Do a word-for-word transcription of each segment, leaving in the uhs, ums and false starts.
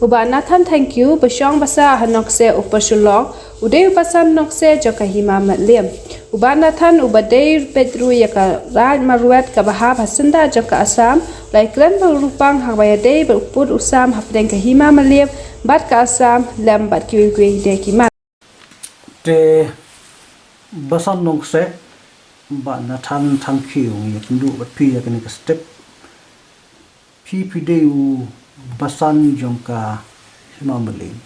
U Bah Nathan Thangkhiew, ba shong ba sah ha Nongkseh Upper Shillong, u dei u basan Nongkseh jong ka Hima Mylliem. U Bah Nathan uba dei peit ruh ïa ka Raid Marwet kaba hap ha syndah jong ka Assam, la ïakren bad u Rupang haba ïadei bad u pud u sam hapdeng ka Hima Mylliem bad ka Assam lem bad kiwei kiwei de ki mat. Te basan Nongkseh, Bah Nathan Thangkhiew, ngi ïakynduh bad phi ïa kane ka step. Phi phi dei u basan jong ka Hima Mylliem.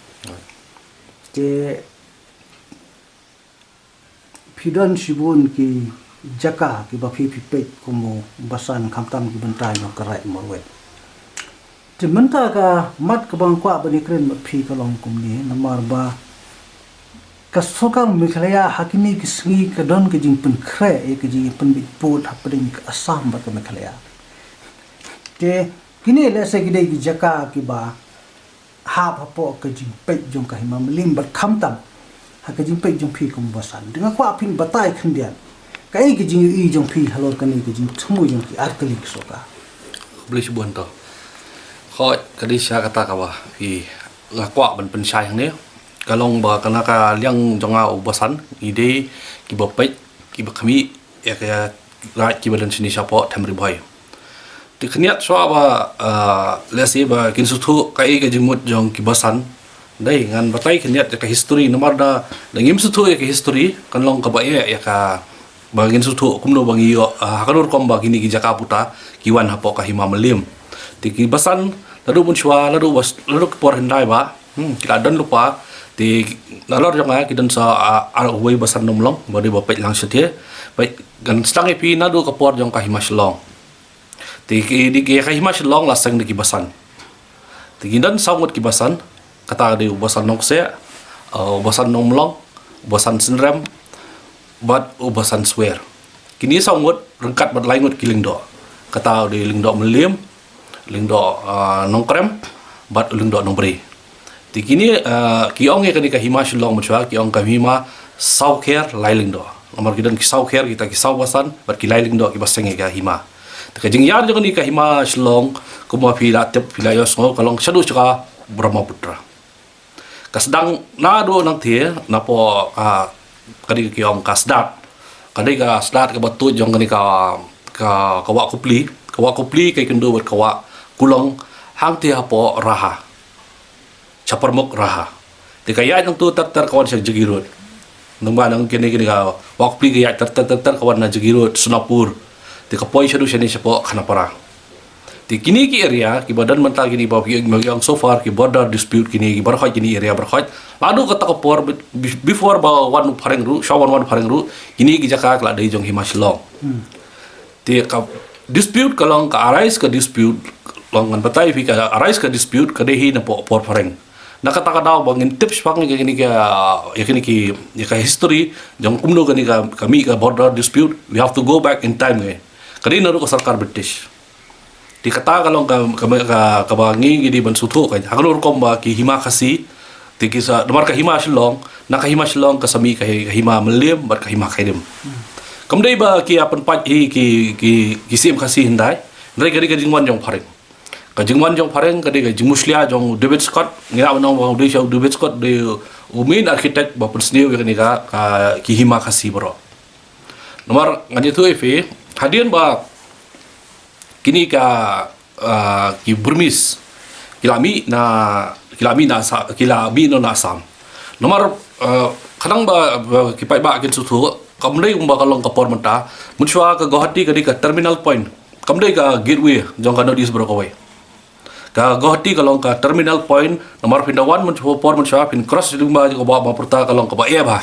Te phi don shibun ki jaka kiba phi phi peit kum u basan khamtam ki bynta jong ka Raid Marwet. Te mynta ka mat kaba nga kwah ban ïakren bad phi ka long kumne, namar ba ka sorkar Meghalaya ha kine ki sngi ka don ka jingpynkhreh ïa ka jingpynbit vote hapdeng ka Assam bad ka Meghalaya. Te kine lehse ki dei ki jaka kiba hap hapoh ka jingpeit jong ka Hima Mylliem bad khamtam ha ka jingpeit jong phi kum u basan. Te nga kwah phin batai khyndiat kaei ka jingïohi jong phi halor kane ka jingthmu jong ki artylli ki sorkar. Khublei shibun to. Hooid, ka dei shisha kata kaba phi, nga kwah ban pynshai hangne. Ka long ba kane ka liang jong nga u basan, ngi dei kiba peit, kiba khmih ïa ka raid kiba don shane shapoh Them Ri Bhoi. Te khyndiat shuwa ba, ah, lehse ba kin sngewthuh kaei ka jingmut jong ki basan. Dei ngan batai khyndiat ïa ka history, namar da, da ngim sngewthuh ïa ka history kan long kaba eh ïa ka ba ngin sngewthuh kumno ba ngi ïoh, ah, ha kano rukom ba kine ki jaka puta ki wan hapoh ka Hima Mylliem. Te ki basan naduh mynshuwa, naduh ba, naduh ki por hyndai ba, hmm, ki la don lypa. Te nalor jong nga ki don sa, ah, ar uwei basan Nongmlong ba dei ba peit lang shathie. Ba ngan sdang ïa phi naduh ka por jong ka Hima Shillong. Te ki, dei ki, ka Hima Shillong la seng da ki basan. Te ki don saw ngut ki basan, kata dei u basan Nongkseh, uh, u basan Nongmlong, u basan Synrem bad u basan Swer. Kine saw ngut ryngkat bad lai ngut ki lyngdoh. Kata dei lyngdoh Mylliem, lyngdoh, uh, Nongkrem bad lyngdoh Nongbrei. Te kine, uh, ki ong ïa kane ka Hima Shillong mynshuwa ki ong ka hima saw kher lai lyngdoh. Namar ki don ki saw kher kita ki saw basan bad ki lai lyngdoh kiba seng ïa ka hima. Te ka jingïar jong kane ka Hima Shillong kumba phi la tip, phi la ïohsngew, ka long shaduh sha ka Brahmaputra. Ka sdang naduh nangthie napoh, ah, ka dei ka ki ong ka Sdat. Ka dei ka Sdat kaba tuid jong kane ka, ka, ka Wah Kupli, ka Wah Kupli ka ïakynduh bad ka Wah Kulong hangthie hapoh Raha. Chaparmukh Raha. Te ka ïaid nangtu ter ter ka wan sha Jagiroad. Nangba nang kine kine ka Wah Kupli ka ïaid ter ter ter ter ka wan na Jagiroad, Sonapur. Te ka poi shaduh shane shapoh Khanapara. Te kine ki area kiba don mynta kine ba ki, ba ki ong so far ki border dispute kine ki baroh kine area baroh. Naduh kata ka por be-, before ba wan u phareng ruh, shuwa wan wan u phareng ruh, kine ki jaka ki la dei jong Hima Shillong. Te ka dispute ka long, ka arise ka dispute, long ngan batai phi, ka arise ka dispute ka dei hi napoh por phareng. Na kata ka daw ba ngin tip shaphang ïa kine ka, ïa kine ki, ïa ka history jong kumno kane ka, ka mih ka border dispute, we have to go back in time ngi. Ka dei naduh ka sorkar British. Te kata ka long ka, ka, ka, kaba ngi ngi dei ban sngewthuh ka, ha kano rukom ba ki Hima Khasi, te ki sa, namar ka Hima Shillong, na ka Hima Shillong ka sa mih ka hi-, ka Hima Mylliem bad ka Hima Khairim. Kam dei ba ki ïa pynpait hi ki, ki, ki Syiem Khasi hyndai. Hynrei ka dei ka jingwan jong phareng. Ka jingwan jong phareng ka dei ka jingmushlia jong u David Scott, ngi lah ban ong ba u dei sha u David Scott, u dei u main architect ba pynsniew ïa kane ka, ka ki Hima Khasi baroh. Namar ngan ïathuh ïa phi, hadien ba kine ka, ah, ki Burmese ki la mih na, ki la mih na Assa-, ki la mih na Assam. Namar, ah, khnang ba, ba ki paidbah kin sngewthuh, kam dei kumba ka long ka por mynta, mynshuwa ka Guwahati ka dei ka terminal point, kam dei ka gateway jong ka North East baroh kawei. Ka Guwahati ka long ka terminal point, namar phin da wan mynshwa por mynshwa phin cross lyngba jong ka Brahmaputra ka long kaba eh bha.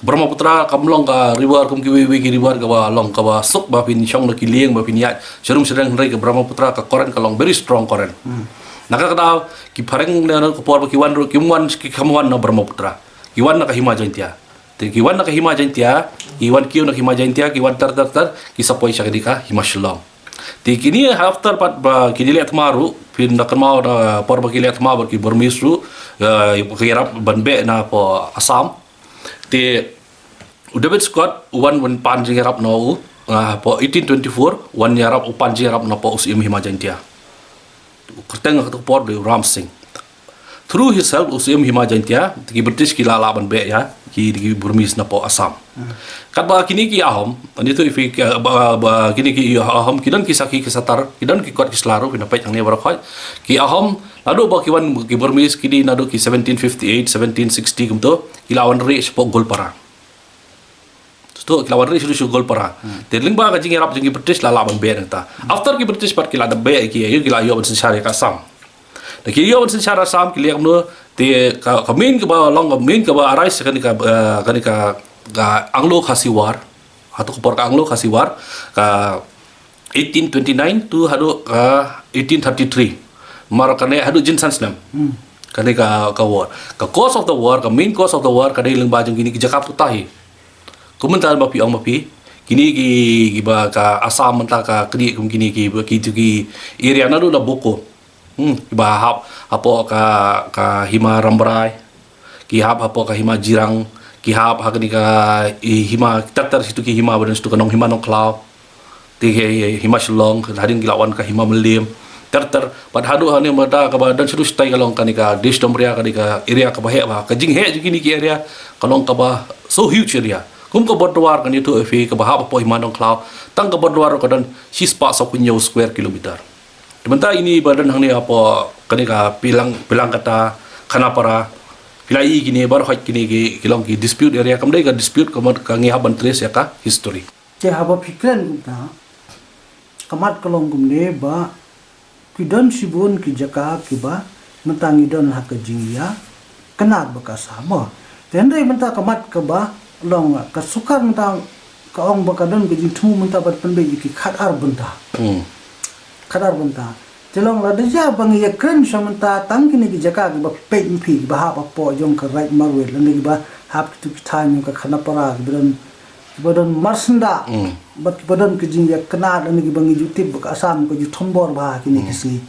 Brahmaputra kam long ka river kum kiwei kiwei ki river kaba long kaba suk ba phin shong na ki lieng ba phin ïaid sharum shadang, hynrei ka Brahmaputra ka current ka long very strong current. Na kata ka daw ki phareng na ka por ba ki wan ruh kim wan, ki kam wan na Brahmaputra. Ki wan na ka Hima Jaintia. Te ki wan na ka Hima Jaintia, ki wan kiew na ka Hima Jaintia, ki wan ter ter ter, ki sa poi sha kane ka Hima Shillong. Te kine after pat ba kine leh thma ruh, phin da kynmaw na por ba ki leh thma bad ki Burmese ruh, eh, ki ïarap ban beh na poh Assam. Te u David Scott u wan, wan pan jingïarap na u, ah, poh eighteen twenty-four, wan ïarap, u pan jingïarap na poh u Syiem Hima Jaintia. U kyrteng ha kata ka por dei u Ram Singh. through himself, u Syiem Hima Jaiñtia, ki British ki la lah ban beh ïa ki, ki Burmese napoh Assam. Katba kine ki Ahom, ani tu ifi, ba, ba, kine ki Ahom ki don ki sakhi ki satar, ki don ki kot ki sla ruh, phi na peit hangne baroh khoit. Ki Ahom, naduh ba ki wan ki Burmese, kine naduh ki seventeen fifty-eight, seventeen sixty kumto, ki la wan rieh shapoh Goalpara. Tu ki la wan rieh sha Goalpara. Te lyngba ka jingïarap jong ki British la lah ban beh nangta. After ki British pat ki la da beh ki, ïa ki la ïoh ban synshar ïa ka Assam. Da ki ïoh ban synshar Assam ki liang no, te ka, ka main kaba long, ka main kaba arise kane ka, eh, kane ka, ka Anglo Khasi War. Hato ka por ka Anglo Khasi War, ka eighteen twenty-nine to haduh ka eighteen thirty-three. Mar kane haduh jin san snem. Kane ka, ka war. Ka cause of the war, ka main cause of the war, ka dei lyngba jong kine ki jaka puta hi. Kum mynta ba phi ong ma phi, kine ki, kiba ka Assam mynta ka kri kum kine ki, ki, ki area naduh la Boko. Hmm, kiba hap hapoh ka, ka Hima Rambrai, ki hap hapoh ka Hima Jirang, ki hap ha kane ka, i, hima ter ter, situ ki hima ba don situ ka Nong Hima Nongkhlaw. Te ki, i, Hima Shillong, hadien ki la wan ka Hima Mylliem. Ter ter, bad haduh hangne mynta kaba don situ shatai ka long kane ka Desh Doonbria, kane ka area kaba heh bha. Ka jingheh jong kine ki area ka long kaba so huge area. Kum ka Bordwar kane tu, ifi, kaba hap hapoh Hima Nongkhlaw, tang ka Bordwar ka don shispah sawphew hynñiew square kilometer. Te mynta ine ba don hangne hapoh kane ka Pilang, Pilangkata, Khanapara, phi la i kine baroh khoit kine ki, ki long ki dispute area, kam dei ka dispute, ka mut ka ngi hap ban trace ïa ka history. Te haba phi kren kumta, ka mat ka long kumne ba ki don shibun ki jaka kiba mynta ngi don ha ka jingïakynad bad ka Assam mo. Te hynrei mynta ka mat kaba long ka sorkar mynta ka ong ba ka don ka jingthmu mynta ban pynbeit ïa ki khatar bynta. Hmm. Khatar bynta. Te long lada jia ba ngi ïakren sha mynta tang kine ki jaka kiba phi peit ma phi, kiba hap hapoh jong ka Raid Marwet, lane kiba hap kitu ki thaiñ jong ka Khanapara, kiba don, kiba don marsyndah. Hmm. Bad kiba don ka jingïakynad, lane kiba ngi ju tip ba ka Assam ka ju thombor bha ha kine ki sngi.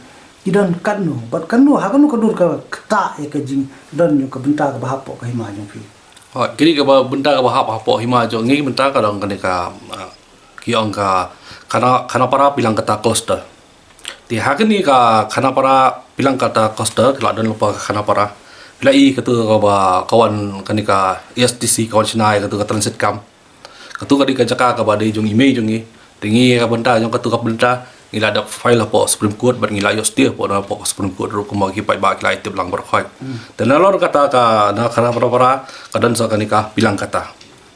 Ki don katno, bad katno, ha kano ka dur ka ktah ïa ka jingdon jong ka bynta kaba hapoh ka hima jong phi. Hooid, kine kaba bynta kaba hap hapoh hima jong ngi mynta ka long kane ka, ah, ki ong ka Khana, Khanapara Pilangkata cluster. Te ha kane ka Khanapara Pilangkata cluster, ki la don lypa ka Khanapara. Phi la i katu kaba ka wan kane ka A S D C, ka wan shna ïa katu ka transit camp. Katu ka dei ka jaka kaba dei jong i mei jong ngi. Te ngi ka bynta jong katu ka bynta ngi la dep file hapoh Supreme Court bad ngi la ïoh stay hapoh, hapoh Supreme Court ruh kumba ki paidbah ki la ïatip lang baroh khoit. Hmm. Te nalor kata ka na Khanapara ka don sa kane ka Pilangkata.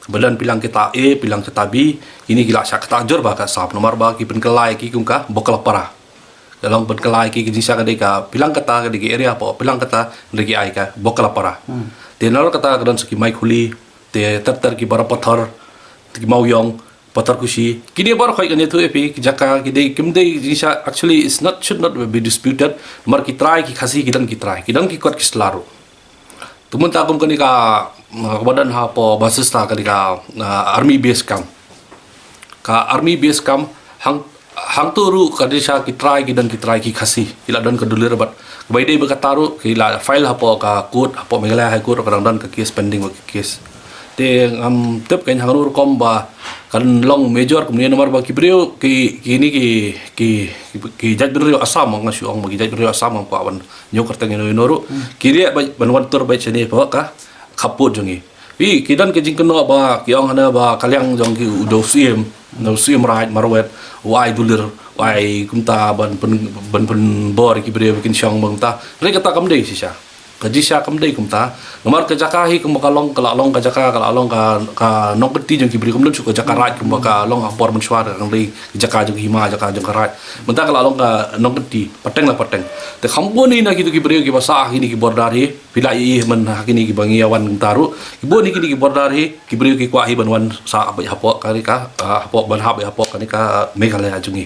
Ba don Pilangkata A, Pilangkata B, kine ki la shah ktah jur bha ka Assam namar ba ki pynkylla ïa ki kum ka Bokalapara. Ka long pynkylla ïa ki, ki jingshisha ka dei ka Pilangkata, ka dei ka area hapoh Pilangkata, hynrei ki ai ka Bokalapara. Hmm. Te nalor kata ka don sa ki Maikhuli, te ter ter ki Barapathar, te ki Mawïong, Patharkushi. Kine baroh khoit kane tu ifi, ki jaka ki dei, kim dei jingshisha, actually it's not, should not be disputed. Namar ki trai, ki Khasi, ki don ki trai, ki don ki kot ki sla ruh. Tu mynta kum kane ka, uh, kaba don hapoh Basista kane ka, uh, army base camp. Ka army base camp hang, hangtu ruh ka dei sha ki trai, ki don ki trai ki Khasi. Ki la don ka dulir bad kaba ïadei bad kata ruh ki la file hapoh ka court, hapoh Meghalaya High Court, ka dang don ka case pending bad ka case. Te ngam tip kein hangno rukom ba kan long major kumne namar ba ki briew ki, kine ki, ki, ki, ki jaitbynriew Assam, nga shu ong ba ki jaitbynriew Assam ngam kwah ban ñiew kyrteng ino ino ruh. Hmm. Ki rieh ban, ban wan tur beit shane hapoh ka khappud jong ngi. Phi, ki don ka jingkynnoh ba ki ong hana ba ka liang jong ki u dei u Syiem, u Syiem Raid Marwet, u ai dulir, u ai kumta ban pyn, ban pynbor ki briew ba kin shong ba kumta. Hynrei kata kam dei shisha. Ka jingshisha kam dei kumta. Namar ka jaka hi kumba ka long, ka la long ka jaka, ka la long ka, ka nongkynti jong ki briew, kam don shuh ka jaka raid kumba ka long ha por mynshuwa, ka dei ka jaka jong ki hima, jaka jong ka raid. Mynta ka la long ka nongkynti, pateng la pateng. Te kham bun hi na kitu ki briew kiba sah ha kine ki border hi, phi la ïohi man ha kine kiba ngi ïa wan mynta ruh. Ki bun hi kine ki border hi, ki briew ki kwah hi ban wan sah beit hapoh kane ka, ah, hapoh ban hap beit hapoh kane ka Meghalaya jong ngi.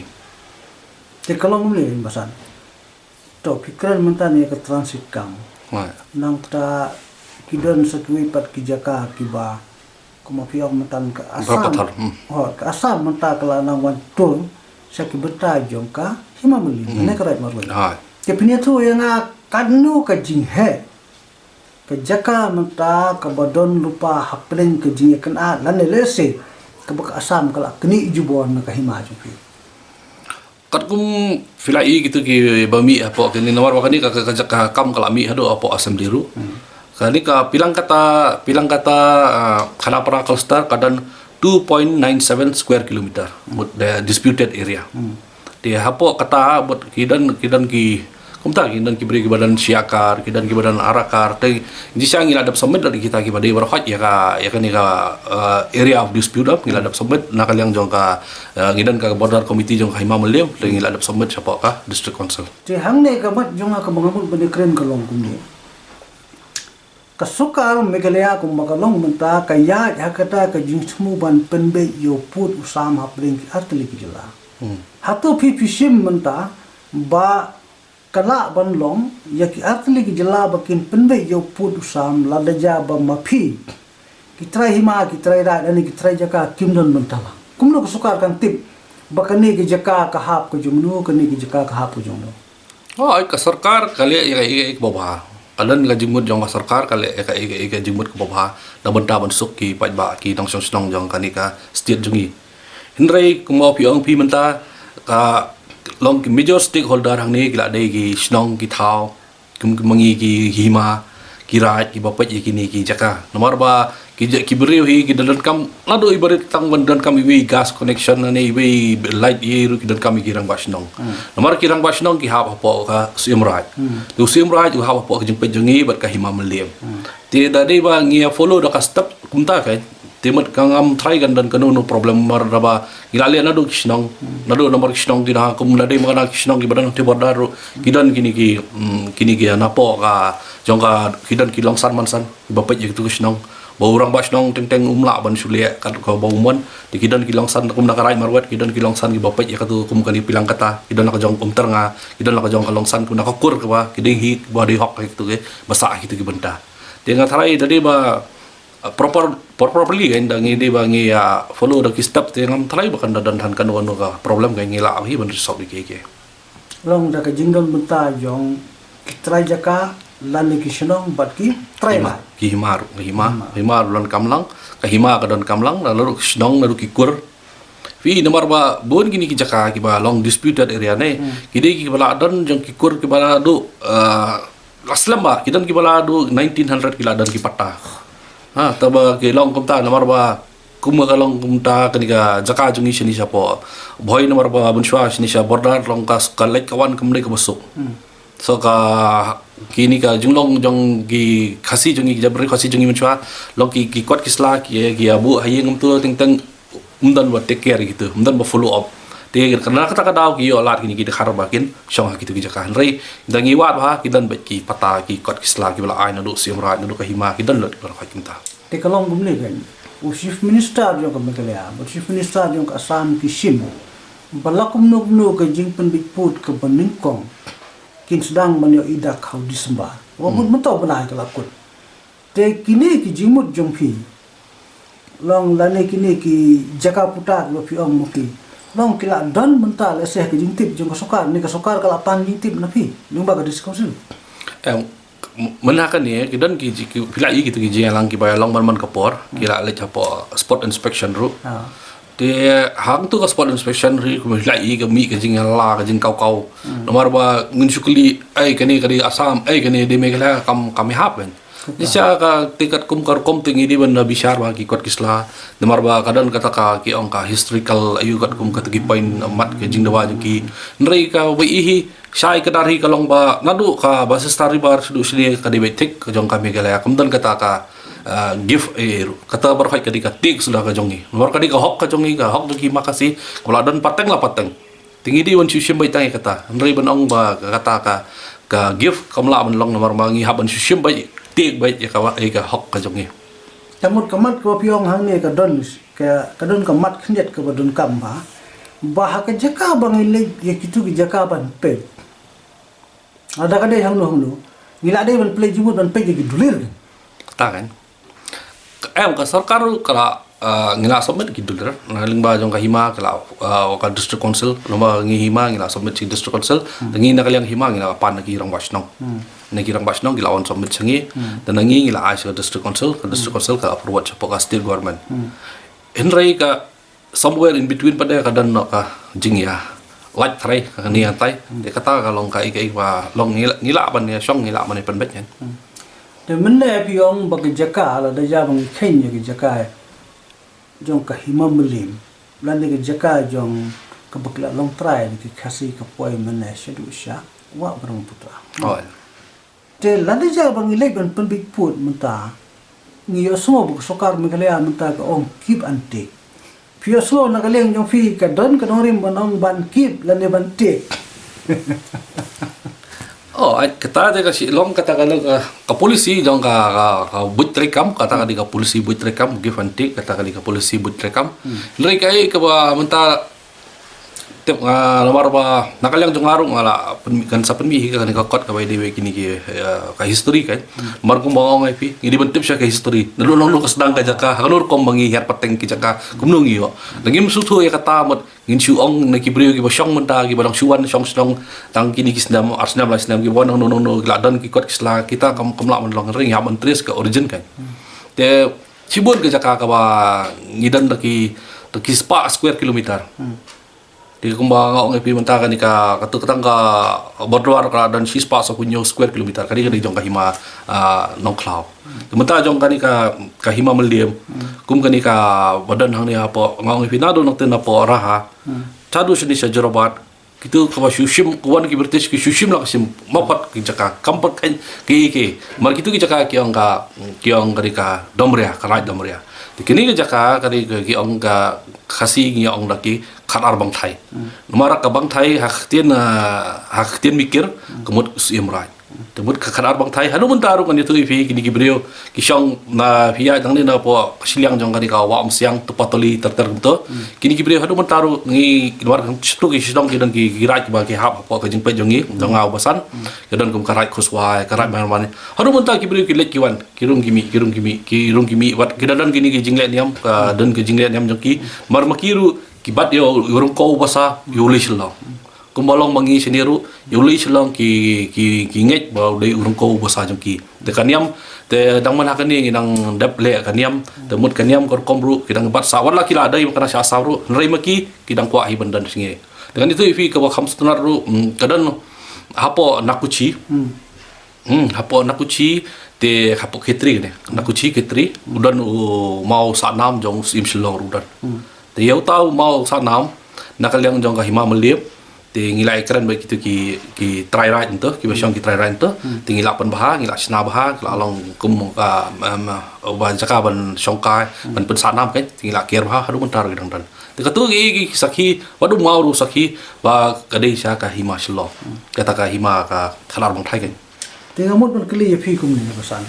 Te ka long kumne, Basan. To, phi kren mynta ne ka transit camp. Hooid. Nangta ki don sa kiwei pat ki jaka kiba, kumba phi ong mynta ka Assam. Barapathar, hmm. Hooid, ka Assam mynta ka la nang wan tur sha ki bynta jong ka Hima Mylliem, hmm, ne ka Raid Marwet. Hooid. Te phin ïathuh ïa nga katno ka jingheh ka jaka mynta kaba don lypa hapdeng ka jingïakynad lane lehse kaba ka Assam ka la knieh jubor na ka hima jong phi. Katkum phi la i kitu kiba mih hapoh kini, namar ba kani ka, ka, ka, ka kam ka la mih haduh hapoh assembly ruh. Kani ka Pilangkata, Pilangkata, ah, Khanapara Coastal Guard ka don two point nine seven square kilometer, mut the disputed area. Te hapoh kata mut ki don, ki don ki, kumta ki don ki briew kiba don shi akar, ki don kiba don ar akar. Te jingshisha ngi la dep submit da kita kiba dei baroh ïa ka, ïa kani ka, ah, area of dispute, ngi la dep submit na ka liang jong ka, ah, ngi don ka border committee jong ka Hima Mylliem, te ngi la dep submit shapoh ka district council. Te hangne ka mat jong nga kaba nga mut ban ïakren ka long kumne. Ka sorkar Meghalaya kumba ka long mynta ka ïaid ha kata ka jingthmu ban pynbeit ïa u pud u sam hapdeng ki artylli ki jylla. Hato phi phi shim mynta ba ka lah ban long ïa ki artylli ki jylla ba kin pynbeit ïa u pud u sam lada jia ba ma phi ki trai hima, ki trai raid, lane ki trai jaka kim don bynta lang? Kumno ka sorkar kan tip ba kane ka jaka ka hap ka jong no, kane ka jaka ka hap ka jong no? Oh, ai ka sorkar ka leh ïa ka, ïa ka, ïa ka babha. Ka don ka jingmut jong ka sorkar ka leh ïa ka, ïa ka, ïa ka jingmut ka babha na bynta ban suk ki paidbah, ki nongshong shnong jong kane ka state jong ngi. Hynrei kumba phi ong phi mynta, ka long ki major stakeholder hangne ki la dei ki shnong, ki thaw, kum, kum ngi ki hima, ki raid kiba peit ïa kine ki jaka. Namar ba ki ja-, ki briew hi ki donkam, naduh iba rit tang ban donkam iwei i gas connection ne iwei i light, ïa ruh ki donkam ïa ki rangbah shnong. Namar ki rangbah shnong ki hap hapoh ka Syiem Raij. Te u Syiem Raij u hap hapoh ka jingpeit jong ngi bad ka Hima Mylliem. Te da dei ba ngi ïa follow da ka step kumta ka, te mut ka ngam tharai kan don kano kano problem namar ba ngi la leh naduh ki shnong, naduh namar ki shnong ki da kum da dei ma ka na ki shnong kiba don hangtei border ruh ki don kine ki, mm, kine ki napoh ka jong ka, ki don ki longsan mansan kiba peit ïa kitu ki shnong. Ba u rangbah shnong teng teng um lah ban shu leh kat kaba u mon. Te ki don ki longsan kum na ka Raid Marwet, ki don ki longsan kiba peit ïa katu kum kane Pilangkata, ki don la ka jong Umtyrnga, ki don la ka jong ka longsan kum na ka kur kaba ki dei hi, ba dei hok ïa kitu ki, ba sah ïa kitu ki bynta. Te nga tharai da dei ba, uh, proper, pro-, properly kan da ngi dei ba ngi, uh, follow da ki step, te ngam tharai ba kan da don than kano kano ka problem ka, ngi lah hi ban resolve ïa ki, ki. Long da ka jingdon bynta jong ki trai jaka lane ki shnong bad ki trai, hima, la ki hima ruh, ki hima, hima. Hima ruh donkam lang, ka hima ka donkam lang, lane ruh ki shnong, lane ruh ki kur. Phi, namar ba bun kine ki jaka kiba long disputed area ne, ki dei kiba la don jong ki kur kiba la duh, uh, la slem ba, ki don kiba la duh nineteen hundred ki la don ki patta. Ha, te ba ki long kumta namar ba kum ka long kumta kane ka jaka jong ngi shane shapoh Bhoi, namar ba mynshuwa shane sha border long ka, ka leit ka wan kam dei kaba suk. So ka, kine ka jinglong jong ki Khasi jong ngi, ki jaitbynriew Khasi jong ngi mynshuwa, long ki, ki kot ki sla, ki, ki ïa buh ha ïing kumtu teng teng, ym don ba take care ïa kitu, ym don ba follow up. Te ka na kata ka daw ki ïoh lad kine ki dkhar ba kin shong ha kitu ki jaka. Hynrei da ngi wad ba ki don beit ki patta, ki kot ki sla kiba la ai naduh Syiem Raij, naduh ka hima, ki don lut kiba la khot kumta. Te ka long kumne kan, u Chief Minister jong ka Meghalaya bad Chief Minister jong ka Assam ki shim ba la kumno kumno ka jingpynbeit pud kaba nyngkong kin sdang ban ïoh i dak ha u December. Wat mut mynta u bnai ka la kut. Te kine ki jingmut jong phi, long lane kine ki jaka puta kiba phi ong ma phi, long ki la don mynta lehse ha ka jingtip jong ka sorkar, ne ka sorkar ka la pan jingtip na phi lyngba ka District Council? Em, m-, mynta kane ki don ki ji-, ki, phi la i kitu ki jingïalang kiba ïalong man man ka por, ki la leit hapoh spot inspection ruh. Te hangtu ka spot inspection ruh kumba phi la i ka mih ka jingïalang, ka jingkaw kaw. Namar ba ngin shu kylli, ai kane ka dei Assam, ai kane dei Meghalaya, kam, kam ïahap kan. Te sha ka, te katkum ka rukom te ngi dei ban da bishar ba ki kot ki sla. Namar ba ka don kata ka ki ong ka historical, aïu katkum kata ki point mat ka jingdawa jong ki. Hynrei kaba i hi, shai ka dar hi ka long ba naduh ka Basistan River shaduh shane ka dei beit thik ka jong ka Meghalaya. Kam don kata ka, ah, gift, eh, kata baroh ka dei ka take suda ka jong ngi. Namar ka dei ka hok ka jong ngi, ka hok jong ki ma Khasi, kaba la don pateng la pateng. Te ngi dei ban shu shim beit tang ïa kata. Hynrei ban ong ba kata ka, ka gift kam lah ban long namar ba ngi hap ban shu shim beit, take beit ïa ka, ïa ka hok ka jong ngi. Te mut ka mat kaba phi ong hangne ka don, ka, ka don ka mat khyndiat kaba donkam ba, ba ha ka jaka ba ngi leit ïa kitu ki jaka ban peit, lada ka dei hangno hangno, ngi la dei ban pynleit jingmut ban peit ïa ki dulir kan. Kata kan. Em, ka sorkar ruh ka la, ah, ngi la submit ki dulir na lyngba jong ka hima, ka la, ah, ka District Council, lyngba ngi hima ngi la submit ki District Council. Te ngi na ka liang hima ngi la pan na ki rangbah shnong. Na ki rangbah shnong ki la wan submit sha ngi. Te na ngi ngi la ai sha ka District Council, ka District Council ka approve shapoh ka State Government. Hynrei ka somewhere in between pat de ka don noh ka jingïa, Lait trai ka ni tai. Te kata ka long ka i ka i ba long ngi la ngi la ban ïa shong ngi la ban ïa pynbeit kan. Te mynne phi ong ba ka jaka lada ja ba ngi kheiñ ïa ka jaka jong ka Hima Mylliem lane ka jaka jong ka ba ki la long trai da ki Khasi ka poi mynne shaduh sha Wah Brahmaputra. Oh. Te lada ja ba ngi leit ban pynbeit pud mynta ngi ïohsngew ba ka sorkar Meghalaya mynta ka ong keep and take. Phi ïohsngew na ka liang jong phi ka don ka nongrim ban ong ban keep lane ban take? Oh, ai, kata te ka shi long kata ka long ka, ka policy jong ka, ka, ka buit treikam, kata ka dei ka policy buit treikam, give and take, kata ka dei ka policy buit treikam. Hynrei ka i ka ba mynta tip nga namar ba na ka liang jong nga ruh nga la pynmih kan sa pynmih hi ka kane ka kot ka bai dei wei kine ki, eh, ka history kan. Namar kumba nga ong ïa phi ngi dei ban tip sha ka history. Na dei nong ka sdang ka jaka ha ka nur kom ba ngi hiar pateng ki jaka kumno ngi ïoh. Na ngim sngewthuh ïa kata mut ngin shu ong na ki briew ki ba shong mynta ki ba dang shu wan shong shnong tang kine ki snem ar snem lai snem ki ba wan nong nong nong ki la don ki kot ki sla kita kam kam la man long ring ïa ban trace ka origin kan. Te shibun ka jaka ka ba ngi don da ki da ki spah square kilometer. Te kumba nga ong ïa phi mynta kane ka katu ka tang ka Bordwar ka don shi spah saw phew hynñiew square kilometer ka dei ka dei jong ka Hima, ah, Nongkhlaw. Te mynta jong kane ka ka Hima Mylliem kum kane ka ba don hangne hapoh nga ong ïa phi na don nangta na poh Raha. Shaduh shane sha Jorabat kitu ka ba shu shim ka wan ki British ki shu shim la ka shim ma pat ki jaka kam pat kan ki ki mar kitu ki jaka ki ong ka ki ong ka dei ka Domria ka Raid Domria. Te kine ki jaka ka dei ka ki ong ka Khasi ngi ong da ki khat ar bang thai. Namar ka bang thai ha ktien, ah, ha ktien Mikir ka mut Syiem Raid. Te mut ka khat ar bang thai haduh mynta ruh ngan ïathuh ïa phi kine ki briew ki shong na phi ïa jong ni na poh shiliang jong kane ka Wah Umsiang tu Patoli ter ter kumto. Kine ki briew haduh mynta ruh ngi namar ka shatu ki shong ki don ki ki raid ba ki hap hapoh ka jingpeit jong ngi jong nga u Basan. Ki don kum ka raid Khuswai ka raid man man. Haduh mynta ki briew ki leit ki wan ki rung ki mih ki rung ki mih ki rung ki mih wat ki don kine ki jingleh niam ka don ki jingleh niam jong ki. Mar ma ki ruh ki bat ïa u Rangko u Basa ïa u Lei Shillong. Kumba long ma ngi shane ruh ïa u Lei Shillong ki ki ki ngeit ba u dei u Rangko u Basa jong ki. Te ka niam te dang man ha kane ngi dang dep leh ka niam te mut ka niam ka rukom ruh ki dang bat sa wat la ki la dei ma ka na sha Assam ruh hynrei ma ki ki dang kwah hi ban don shnge. Te kane tu ïa phi ka ba kham sngewtynnat ruh, mm, ka don hapoh Nakuchi. Hmm, hapoh Nakuchi te hapoh Khetri ne. Nakuchi Khetri u don u Maw Satnam jong u Syiem Shillong ruh u don. Te ïa uta u Maw Satnam na ka liang jong ka Hima Mylliem te ngi la ïakren bad kitu ki ki trai raid nto ki ba shong ki trai raid nto te ngi la pynbha ngi la shna bha ngi la long kum ka, em, ba jaka ban shong kai ban pynsatnam kai te ngi la ker bha haduh mynta ruh ki dang don. Te katu ki ki sakhi wat u Maw ruh sakhi ba ka dei sha ka Hima Shillong kata ka Hima ka khat ar bang thai kai. Te nga mut ban kylli ïa phi kumne ïa Basan.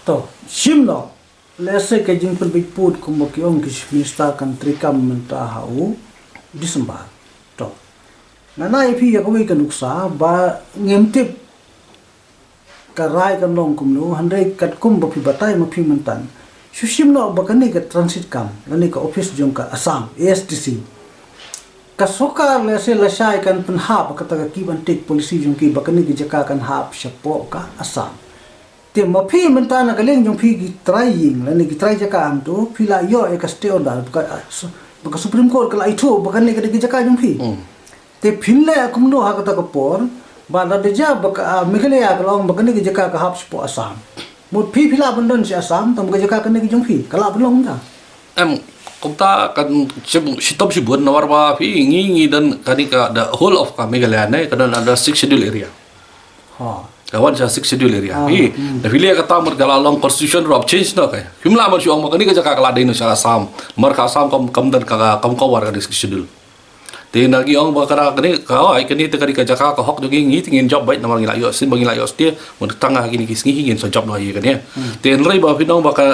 To, shim noh. Lehse ka jingpynbeit pud kumba ki ong ki Chief Minister kan treikam mynta ha u December. To. Nga na ïa phi ïa kawei ka nuksa ba ngim tip ka rai kan long kumno hynrei katkum ba phi batai ma phi mynta. Shu shim noh ba kane ka transit camp lane ka office jong ka Assam, A S D C. Ka sorkar lehse lashai kan pynhap ba kata ka keep and take policy jong ki ba kane ka jaka kan hap shapoh ka Assam. Te ma phi mynta na ka liang jong phi ki trai ïing lane ki trai jaka hangto phi la ïoh ïa ka stay order ba ka, ah, su-, ba ka Supreme Court ka la ithuh ba kane ka dei ka jaka jong phi. Hmm. Te phin leh kumno ha kata ka por ba lada ja ba ka, ah, Meghalaya ka la ong ba kane ka jaka ka hap shapoh Assam. Mut phi phi lah ban don sha Assam tang ba ka jaka kane ka jong phi ka lah ban long ta. Em, kumta kan shib-, shitom shibun namar ba phi ngi ngi don kane ka the whole of ka Meghalaya ne ka don under Sixth Schedule area. Ha. Ka wan sha Sixth Schedule area. Ah, hi. Hmm. Da phi leh kata mut ka la long constitution ruh change noh kai. Phim lah ban shu ong ba kane ka jaka ka la dei noh sha Assam. Mar ka Assam kam kam don ka kam ka war ka dei Sixth Schedule. Te na ki ong ba ka da kane ka ai kane te ka dei ka jaka ka hok jong ngi ngi te ngin jop beit namar ngi la ïoh sien ba ngi la ïoh stia. Mut tang ha kine ki sngi hi ngin sa jop noh ïa kane. Hmm. Te hynrei ba phi ong ba ka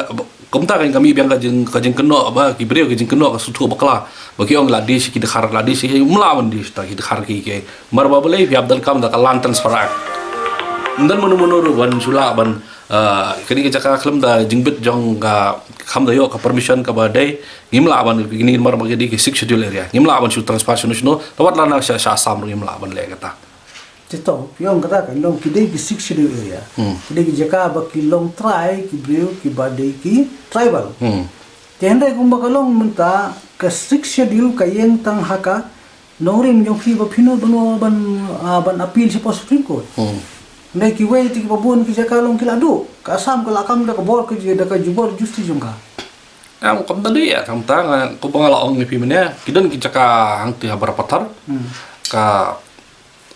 Kumta kan ka mih biang ka jing, ka jingkynnoh ba ki briew ka jingkynnoh ka suthu bakla. Ba ki ong la dei shi ki dkhar la dei shi mla ban dei shi ta ki dkhar ki ke. Mar ba balei phi ap don kam da ka Land Transfer Act. Yndan mano mano ruh ban shu lah ban, ah, kane ka jaka khlem da jingbit jong ka kham da ïoh ka permission ka ba dei. Ngim lah ban kine mar ba ki dei ki Sixth Schedule area. Ngim lah ban shu transfer shano shano. Tawat lana sha sha Assam ruh ngim lah ban leh kata. Te to, phi ong kata kan long ki dei ki Sixth Schedule area. Hmm. Ki dei ki jaka ba ki long trai, ki briew, ki ba dei ki tribal. Hmm. Te hynrei kumba ka long mynta ka Sixth Schedule ka ïeng tang ha ka nongrim jong phi ba phi nud ban, ban, ah, ban appeal shapoh Supreme Court. Hmm. Hynrei kiwei te kiba bun ki jaka long ki la duh. Ka Assam ka la kam da ka bor ka ji-, da ka jubor justice jong ka. Em, kam da dei ïa, kam ta nga, kumba nga la ong ïa phi mynne, ki don ki jaka hangtei ha Barapathar. Hmm. Ka,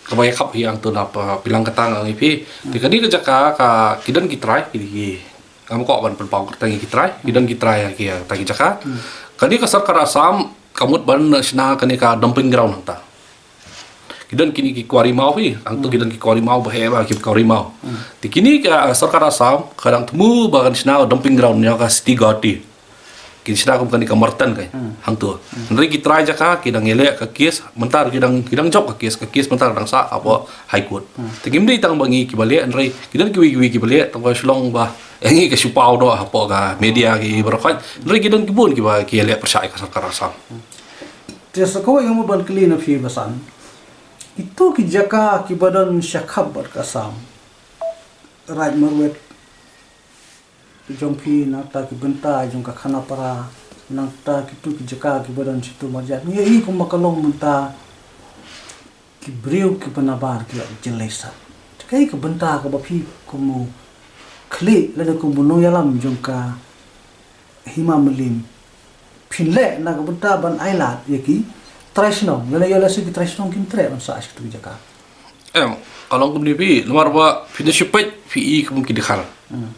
kaba ïa khap hi hangto na pa, Pilangkata nga ong ïa phi. Hmm. Te kane ka jaka ka, ki don ki trai, ki, ki, ngam kwah ban pynpaw kyrteng ïa ki trai, ki don ki trai ha ki, ha ki jaka. Hmm. Kane ka sorkar Assam, ka mut ban shna kane ka dumping ground hangta. Ki don kine ki quarry maw phi, hangto ki don ki quarry maw, ba heh ba ki quarry maw. Hmm. Te kine ka, ah, sorkar Assam, ka dang thmu ba kan shna dumping ground ïa ka City Guwahati. Kin shna kum kane ka Martan kai, hmm, hangto. Hmm. Hynrei ki trai jaka, ki dang ïaleh ka case, mynta ki dang, ki dang jop ka case, ka case mynta dang sah hapoh High Court. Hmm. Te ngim dei tang ba ngi kiba leh, hynrei ki don kiwei kiwei kiba leh, tang ba shu long ba, eh, ngi ka shu paw noh hapoh ka media ki baroh khoit. Hynrei ki don ki bun kiba, ki ïaleh pyrshah ïa ka sorkar Assam. Hmm. Te sa kawei nga mut ban kylli na phi Basan. Ito ki jaka kiba don shakhap bad ka Assam. Raid marwet jong phi nangta ki bynta jong ka Khanapara, nangta kito ki jaka kiba don shato marjan. Ngi ïohi kumba ka long mynta ki briew kiba nabar ki la jyllei sah. Te kaei ka bynta kaba phi kum u khlieh lane kum u nongïalam jong ka Hima Mylliem phin leh na ka bynta ban ailad ïa ki trai shnong, lane ïa lehse ki trai shnong kim treh ban sah sha kito ki jaka. Em, ka long kumne phi, namar ba phi da shu peit phi i kum ki dkhar. Hmm.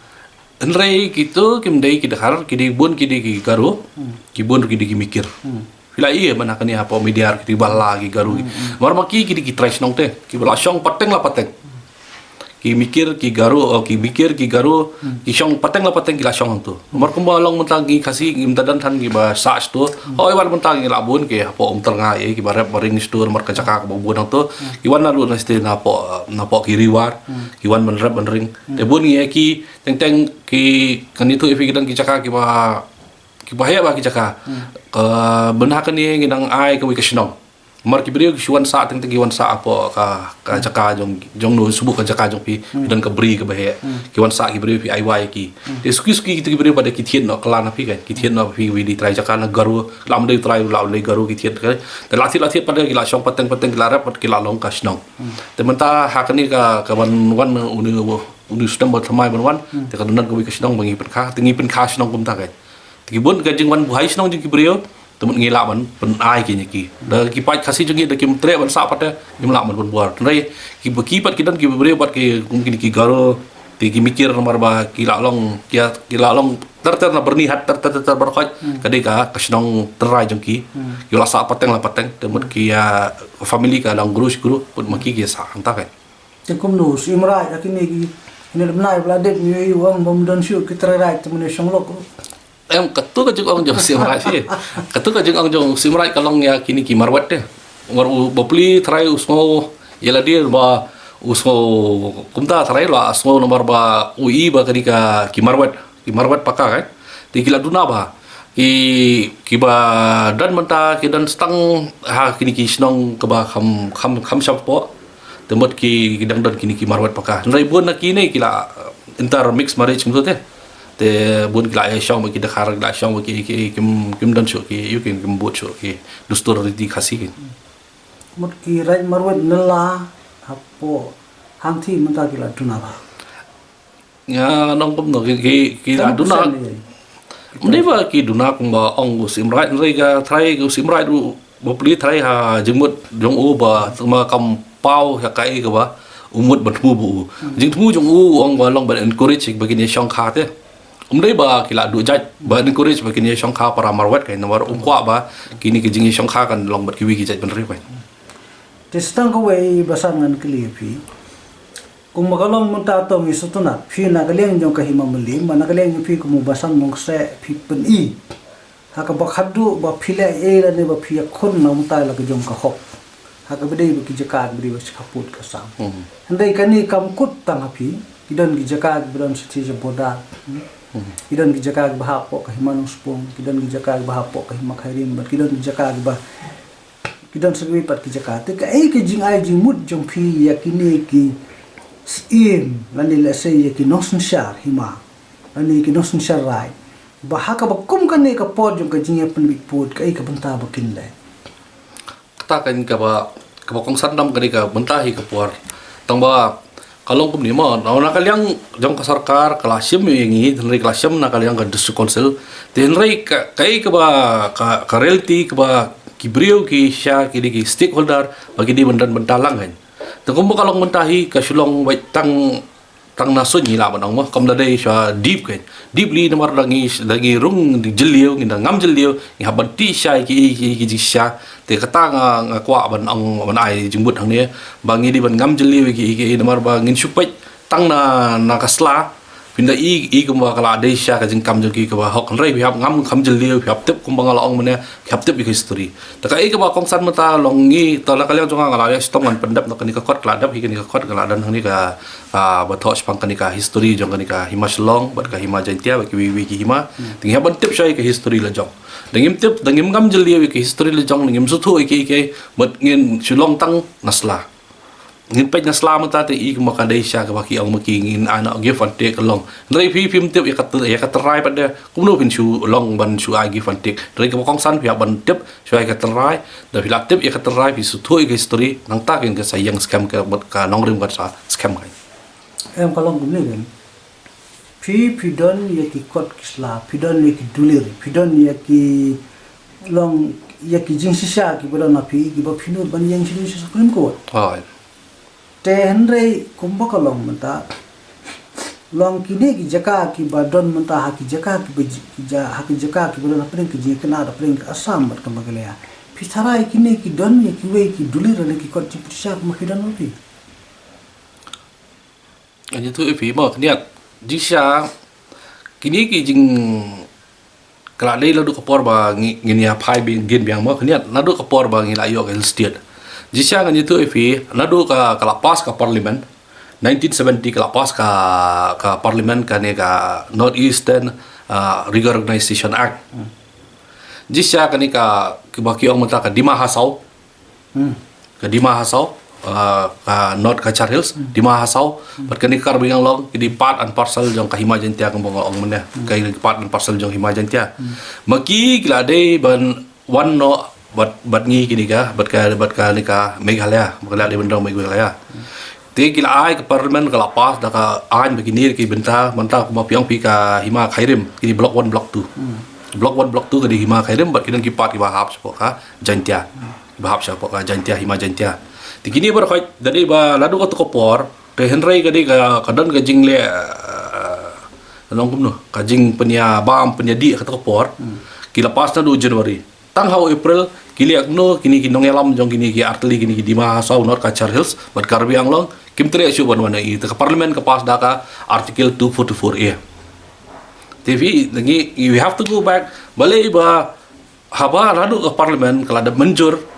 Hynrei kito kim dei ki dkhar, ki dei bun ki dei ki Garo, hmm, ki bun ki dei ki Mikir. Hmm. Phi la i ban ha kane hapoh media ki dei ba la ki Garo. Hmm, hmm. Namar ba ki ki dei ki trai shnong te, kiba la shong pateng la pateng. Ki Mikir, ki Garo, oh, ki Mikir, ki Garo, hmm, ki shong pateng la pateng ki la shong hangto. Namar kumba long mynta ngi Khasi, ngim da don than kiba sah shato. Hmm. Hooid, wat mynta ngi la bun ki hapoh Umtyrnga, eh, kiba rep ba ring shato, namar ka jaka kaba bun hangto. Hmm. Ki wan naduh na state napoh, napoh ki Ri War, hmm, ki wan ban rep ban ring. Hmm. Te bun ngi, eh, ki teng teng ki, kane to, eh, phi, ki don ki jaka kiba, kiba heh ba ki jaka. Hmm. Ka bynta kane ngi dang ai kawei ka shnong. Namar ki briew ki shu wan sah teng teng ki wan sah hapoh ka, ka, hmm, jaka jong, jong no, shu buh ka jaka jong phi, hmm, ki don ka bri kaba heh. Hmm. Ki wan sah ki briew phi ai wai ki. Hmm. Te suki suki kito ki briew pat ki thied noh kylla na phi kan. Ki thied noh phi wei dei trai jaka na Garo, lam dei trai, lam dei Garo ki thied kan. Te la thied la thied pat ki la shong pateng pateng ki la rep pat ki la long ka shnong. Hmm. Te mynta ha kane ka, ka ban wan uni, uni u snem ba thymmai ban wan. Hmm. Te ka don kawei ka shnong ba ngi pynkha, te ngi pynkha shnong kumta kan. Te ki bun ka jingwan buhai shnong jong ki briew, te mut ngi lah ban pyn-ai ki ïa ki. Da ki paid Khasi jong ngi da kim treh ban sah pat te, ngim lah ban pynbor. Hynrei kiba, ki pat ki don ki briew pat ki kum kine ki Garo, te ki Mikir namar ba ki la long, ki, ki la long ter ter na Byrnihat ter ter ter ter baroh khoit. Hmm. Ka dei ka, ka shnong tynrai jong ki. Hmm. Ki la sah pateng la pateng, te mut, hmm, ki, ah, family ka dang gru shi gru, put ma ki ki sah hangta kan. Te kumno, u Syiem Raij, ha kine ki, kine ki bnai ba la dep ngi ïohi u ong bym don shuh ki trai raij te mane shong lok. Em, kato ka jingong jong u Syiem Raij hi. Kato ka jingong jong u Syiem Raij ka long ïa kine ki marwet te. Namar u bapli trai u sngew ïa lade ba u sngew kumta, trai la sngew namar ba u i ba kane ka ki marwet. Ki marwet paka, eh. Te ki la duna bha. Ki, kiba don mynta, ki don tang ha kine ki shnong kaba kham, kham, kham shapoh. Te mut ki, ki dang don kine ki marwet paka. Hynrei bun na kine ki la, uh, intermix marriage kumto te. Te bun ki la ïa shong bad ki dkhar, ki la shong bad ki, ki, kim, kim don shuh ki, ïa ki, kim bud shuh ki dustur riti Khasi ki. Mut ki raij marwet ne la hapoh hangthie mynta ki la duna bha. Nga nong kumno ki, ki, ki la duna. Ym dei ba ki duna kumba ong u Syiem Raij, hynrei ka trai u Syiem Raij ruh, bapli trai ha jingmut jong u ba, tang ba kam paw ha kaei kaba u mut ban thmu bad u. Hmm. Jingthmu jong u, u ong ba long ban encourage ba kin ïa shong kha te. Ym dei ba ki la duh jait, ba encourage ba kin ïa shong kha para marwet kan, namar um kwah ba kine ki jingïa shong kha kan long bad kiwei ki jaitbynriew kan. Te sa tang kawei Basan ngan kylli ïa phi. Kumba ka long mynta to ngi sngewtynnat, phi na ka liang jong ka Hima Mylliem, ba na ka liang jong phi kum u Basan Nongkseh phi pyni ha kaba khadduh ba phi leh ei lane ba phi ïakhun na ka bynta la ka jong ka hok. Ha kaba dei ba ki jaka kiba dei ba sha khappud ka Assam. Hmm. Hynrei kane kam kut tang ha phi, ki don ki jaka kiba don shatei sha border. Hmm. Hmm. Ki don ki jaka kiba hap hapoh ka Hima Nongspung, ki don ki jaka kiba hap hapoh ka Hima Khyrim, bad ki don ki jaka kiba ki don sa kiwei pat ki jaka. Te kaei ka jingai jingmut jong phi ïa kine ki syiem lane lehse ïa ki nongsynshar hima lane ïa ki nongsynshar raid, ba ha kaba kum kane ka por jong ka jingïapynbit pud, kaei ka bynta ba kin leh? Ta kan kaba, kaba kongsan tam kane ka mynta hi ka por. Tang ba ka long kumne mo, na, na ka liang jong ka sorkar ka la shim ïa ngi, hynrei ka la shim na ka liang ka district council. Te hynrei ka, kaei kaba, ka, ka reality kaba ki briew ki sha ki dei ki stakeholder ba ki dei ban don bynta lang kan. Te kumba ka long mynta hi ka shu long beit tang tang na suiñ ngi lah ban ong mo, kam da dei sha deep kan. Deeply namar da ngi, da ngi rung jylliew, ngi da ngam jylliew, ngi hap ban tih sha ïa ki, ki, ki jingshisha. Te kata nga, nga kwah ban ong ban ai jingmut hangne ba ngi dei ban ngam jylliew ïa ki, ki, namar ba ngin shu peit tang na, na ka sla. Phin da i, i kumba ka la dei sha ka jingkam jong ki kaba hok, hynrei phi hap ngam kham jylliew, phi hap tip kumba nga la ong mynne, phi hap tip ïa ka history. Te kaei kaba kongsan mynta long ngi, ta la ka liang jong nga, nga la ïa shitom ngan pyndep na kane ka kot, ka la dep hi kane ka kot, ka la don hangne ka, ah, ba thoh shaphang kane ka history jong kane ka Hima Shillong bad ka Hima Jaintia bad kiwei kiwei ki hima. Te ngi hap ban tip sha ïa ka history la jong. Da ngim tip, da ngim ngam jylliew ïa ka history la jong, da ngim sngewthuh ïa kiei kiei, bad ngin shu long tang na sla. Ngin peit na sla mynta te i kumba ka dei sha kaba ki ong ma ki ngin ai noh give and take ka long. Hynrei phi phim tip ïa ka, ïa ka tynrai pat de, kumno phin shu long ban shu ai give and take. Hynrei kaba kongsan phi hap ban tip sha ïa ka tynrai, da phi la tip ïa ka tynrai, phi sngewthuh ïa ka history, nangta kan ka sa ïeng skhem ka, bad ka nongrim kan sa skhem kan. Em, ka long kumne kan. Phi, phi don ïa ki kot ki sla, phi don ïa ki dulir, phi don ïa ki long, ïa ki jingshisha kiba don ha phi, kiba phi nud ban ïeng sha, sha Supreme Court. Te hynrei kumba ka long mynta, long kine ki jaka kiba don mynta ha ki jaka kiba ji-, ki ja-, ha ki jaka kiba don hapdeng ki jingkynad hapdeng ka Assam bad ka Meghalaya. Phi tharai kine ki don ïa kiwei ki dulir lane ki kot jingpynshisha kumba ki don ma phi? Ngan ïathuh ïa phi mo, khyndiat. Jingshisha kine ki jing, ka la dei naduh ka por ba ngi, ngin ïa phai biang, dien biang mo, khyndiat, naduh ka por ba ngi la ïoh ka Hill State. Jingshisha ngan ïathuh ïa phi, naduh ka, ka la pass ka Parliament, nineteen seventy ka la pass ka, ka Parliament kane ka North Eastern, ah, Reorganization Act. Jingshisha kane ka, kaba ki ong mynta ka Dima Hasao. Ka Dima Hasao, ah, ka North Cachar Hills, Dima Hasao, bad kane ka Karbi Anglong, ki dei part and parcel jong ka Hima Jaintia kumba nga ong mynne. Ka dei part and parcel jong Hima Jaintia. Ma ki ki la dei ban wan noh bad, bad ngi kine ka, bad ka, bad kane ka Meghalaya, bad ka la dei ban don Meghalaya. Te ki la ai ka Parliament ka la pass da ka aiñ ba kine ki bynta, bynta kumba phi ong phi ka Hima Khyrim, kine Block one, Block two. Block one, Block two ka dei Hima Khyrim, bad ki don ki part kiba hap shapoh ka Jaintia. Ba hap shapoh ka Jaintia, Hima Jaintia. Te kine baroh khoit, da dei ba naduh kato ka por, te hynrei ka dei ka, ka don ka jingleh, eh, nong kumno, ka jingpynïabam, pynïadih kato ka por, ki la pass naduh January. Tang ha u April, ki leh kumno, kine ki nongïalam jong kine ki artylli, kine ki Dima Hasao, North Cachar Hills, bad Karbi Anglong, kim treh shuh ban wan ïa i, te ka Parliament ka pass da ka Article two forty-four A. Te phi, ngi, we have to go back, balei ba haba naduh ka Parliament ka la dep mynjur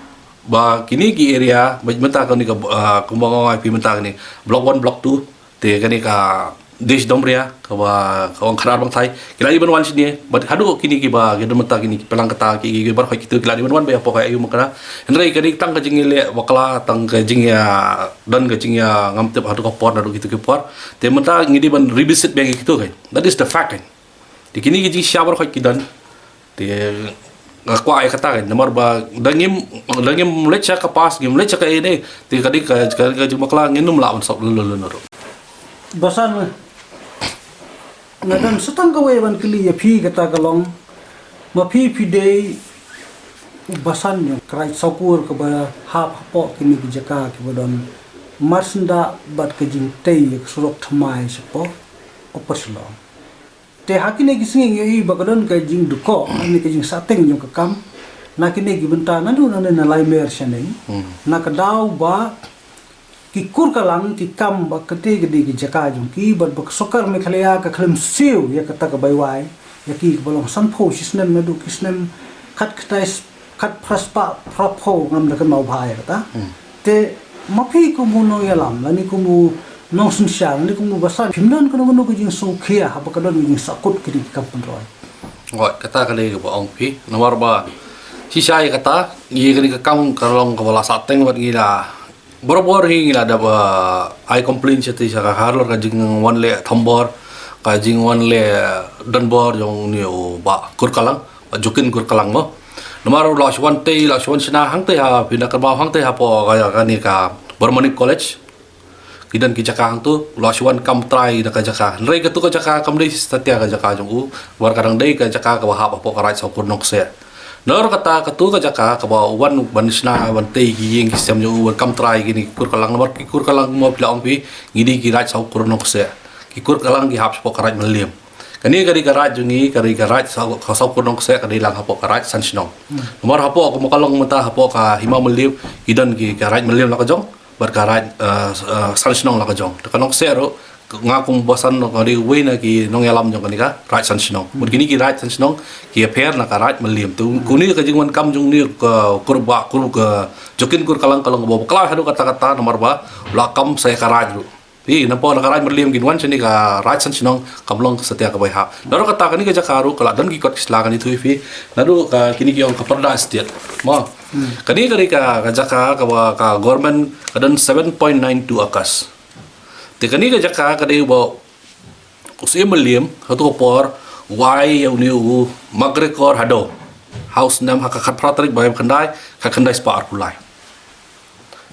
ba kine ki area, ba mynta kane ka, ah, kumba nga ong ïa phi mynta kane, Block one, Block two, te kane ka Desh Doomreah, kaba ka ong Khadar Bangthai, ki la dei ban wan shane, bad haduh kine kiba, ki don mynta kine ki Plang Kata, ki, ki, ki baroh kito, ki la dei ban wan ba ïa pok ïa u Mawkyrwat. Hynrei kane tang ka jingïaleh bakla, tang ka jingïa, don ka jingïa ngam tip haduh ka por, haduh kito ki por. Te mynta ngi dei ban revisit biang ïa kito kan. That is the fact kan. Te kine ki jingshisha baroh ki don. Te nga kwah ïa kata kan, namar ba da ngim, da ngim leit sha ka pass, ngim leit sha ka ïa ne, te ka dei ka, ka, ka jingbakla ngin ym lah ban sop lylon lylon ruh. Basan, nga don sa tang kawei ban kylli ïa phi, kata ka long, ma phi phi dei u basan jong ka Raid Sohkur kaba hap hapoh kine ki jaka kiba don marsyndah bad ka jingtei ïa ka surok thymmai shapoh Upper Shillong. Te ha kine ki sngi ngi ïohi ba ka don ka jingdukok, ne ka jingsahteng jong ka kam na kine ki bynta, naduh nangne na Laimer shaneng, na ka daw ba ki kur kalang ki kam ba kate kate ki jaka jong ki, bad ba ka sorkar Meghalaya ka khlem siew ïa kata ka bai wai ïa ki, kaba long sanphew shi snem naduh ki snem khatkhyndai, khatphra spah phraphew, ngam da kynmaw bha ïa kata. Te ma phi kum u nongïalam, lane kum u nongsynshar, lane kum u basan, phim don kano kano ka jingsngewkhia haba ka don ka jingsahkut kine ki kam pynroi? Hooid, kata ka dei kaba ong phi, namar ba shisha ïa kata, ïa kane ka kam ka long kaba la sahteng bad ngi la, barabor hi ngi la dep, ah, ai complain shatei sha ka halor ka jingwan leh thombor, ka jingwan leh donbor jong une u Bah Kurkalang, Bah Jukin Kurkalang mo. Namar u la shu wan tei, la shu wan shna hangtei ha, phi na kyrpad hangtei hapoh ka, kane ka Burmanic College. Ki don ki jaka hangtu, u la shu wan kam trai na ka jaka. Hynrei katu ka jaka kam dei satia ka jaka jong u, namar ka dang dei ka jaka kaba hap hapoh ka Raid Sawkur Nongkseh. Nalor kata katu ka jaka kaba u wan ban shna ban tei ki ïing ki sem jong u, ban kam trai kine ki kur ka lang, namar ki kur ka lang mo phi la ong phi, ngi dei ki Raid Sawkur Nongkseh. Ki kur ka lang ki hap shapoh ka Raid Mylliem. Kane ka dei ka raid jong ngi, ka dei ka Raid Saw-, ka Sawkur Nongkseh, ka dei lang hapoh ka Raid San Shnong. Namar hapoh ka Mawkalong mynta hapoh ka Hima Mylliem, ki don ki ka Raid Mylliem la ka jong, bad ka Raid, eh, eh, San Shnong la ka jong. Te ka Nongkseh ruh, nga kum u basan ka dei uwei na ki nongïalam jong kane ka Raid San Shnong. Bad kine ki Raid San Shnong, ki ïapher na ka Raid Mylliem. Te kane ka jingwan kam jong une ka kur ba, kur ka, jong kine kur ka lang ka long kaba bakla haduh katta katta namar ba, u la kam sa ïa ka raid ruh. Phi, namar na ka Raid Mylliem kin wan shane ka Raid San Shnong kam long satia kaba hap. Naduh kata kane ka jaka ruh ka la don ki kot ki sla kane tu phi. Naduh ka kine ki ong ka Parda Estate. Mo. Kane ka dei ka, ka jaka kaba ka government ka don seven point nine two acres. Te kane ka jaka ka dei ba u Syiem Mylliem, ha katu ka por, u ai ïa une u McGregor Haddow. Ha u snem ha ka khatphra tarik bnai ba khyndai, khatkhyndai spah arphew lai.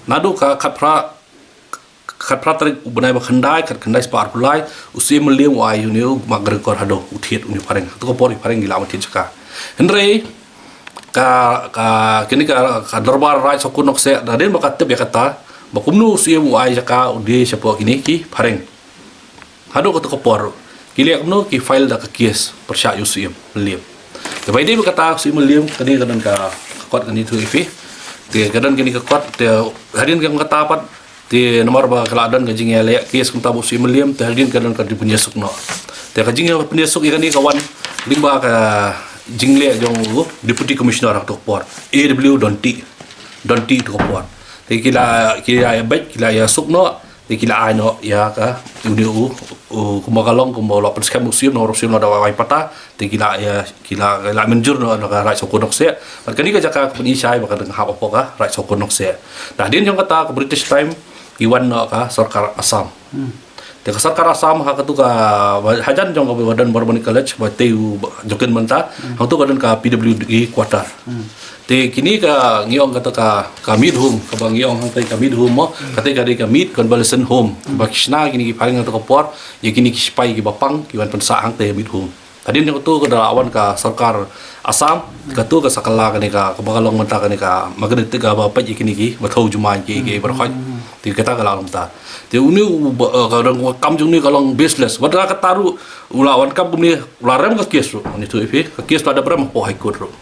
Naduh ka khatphra khatphra tarik u bnai ba khyndai, khatkhyndai spah arphew lai, u Syiem Mylliem u ai ïa une u McGregor Haddow, u thied une u phareng. Ha katu ka por ki phareng ki la wan thied jaka. Hynrei, ka, ka, kine ka, ka dorbar Raid Sawkur Nongkseh, hadien ba ka tip ïa kata, ba kumno u Syiem u ai jaka, u die shapoh kine ki phareng. Haduh katu ka por, ki leh kumno ki file da ka case, pyrshah ïa u Syiem Mylliem. Te ba ïadei bad kata u Syiem Mylliem, kane ka don ka, ka kot kane tu ïa phi. Te ka don kane ka kot, te hadien ka kata pat, te namar ba ka la don ka jingïaleh case kumta bad u Syiem Mylliem, te hadien ka don ka jingpynïasuk noh. Te ka jingpynïasuk ïa kane ka wan, lyngba ka jingleh jong u Deputy Commissioner ha katu ka por, A W Donti, Donti katu ka por. Te ki la, ki la ïa beit, ki la ïasuk noh, Te ki la ai noh ïa ka, une u, u, kumba ka long, kumba u la pynskhem u Syiem, na u Syiem la da wai patta, te ki la ïa, ki la, ki la mynjur noh na ka Raid Sawkur Nongkseh. Bad kane ka jaka ka pyni shai ba ka dang hap hapoh ka Raid Sawkur Nongkseh. Te hadien jong kata ka British time, ki wan noh ka sorkar Assam. Te ka sorkar Assam ha katu ka, ba, hajan jong ka ba don Burmanic College, ba tei u ba, jong kin mynta, hangtu ka don ka P W D quarter. Te kine ka ngi ong kata ka, ka MID home, kaba ngi ong hangtai ka MID home mo, kata ka dei ka MID convalescent home. Ba ki shna kine ki phareng ha katu ka por, ïa kine ki sipai kiba pang, ki wan pynsah hangtai MID home. Hadien jong katu ka da la wan ka sorkar Assam, katu ka sa kylla kane ka, kaba ka long mynta kane ka magnetic kaba peit ïa kine kiba thew jumai ki, ki baroh khoit. Te kata ka la long mynta. Te une u ba, eh, ka dang kam jong une ka long baseless. Wat la kata ruh, u la wan kam kumne, u la rem ka case ruh. Une tu ifi, ka case la dep rem hapoh High Court ruh.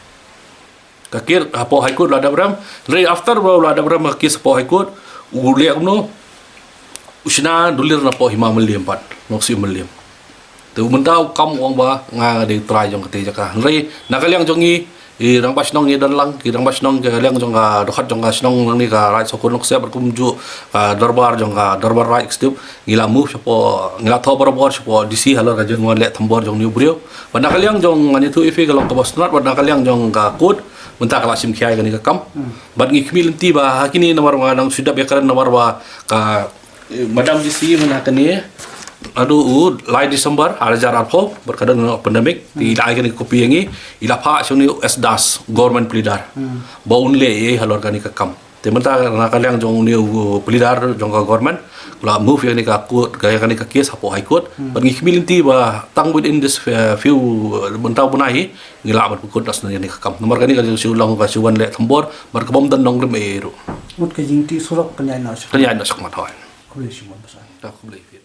Ka case hapoh High Court la dep rem. Hynrei after ba u la dep rem ka case hapoh High Court, u leh kumno, u shna dulir na hapoh Hima Mylliem pat, na u Syiem Mylliem. Te u mynta u kam u ong ba nga nga dei u trai jong kata ka jaka. Hynrei na ka liang jong ngi, i rangbah shnong ngi don lang, ki rangbah shnong ka liang jong ka dkhot jong ka shnong ngi ka Raid Sawkur Nongkseh bad kumjuh ka dorbar jong ka dorbar Raid Executive, ngi la move shapoh, ngi la thoh barabor shapoh D C halor ka jingwan leh thombor jong une u briew. Bad na ka liang jong nga ïathuh ïa phi ka long kaba sngewtynnat, bad na ka liang jong ka court, mynta ka la shim khia ïa kane ka kam. Bad ngi khmih lynti ba ha kine namar ba nga dang shu dep ïakren namar ba ka, eh, Madam D C mynta kane, naduh u lai December ar hajar arphew, bad ka dang pandemic, te i la ai kane ka copy ïa ngi, i la phah sha une u S Das, government pleader. Ba un leh ei ei halor kane ka kam. Te mynta na ka liang jong une u pleader jong ka government, u la move ïa kane ka court, ka, ïa kane ka case hapoh High Court. Bad ngi khmih lynti ba tang within this, eh, few, eh, mynta u bnai hi, ngi lah ban pynkut na sdang ïa kane ka kam. Namar kane ka dei ka shu long ka shu wan leh thombor, bad ka bym don nongrim ei ei ruh. Mut ka jingtih surok kan ïaid noh sha. Kan ïaid noh sha khmat hoi. Khublei shibun Bah San. Ta khublei phi.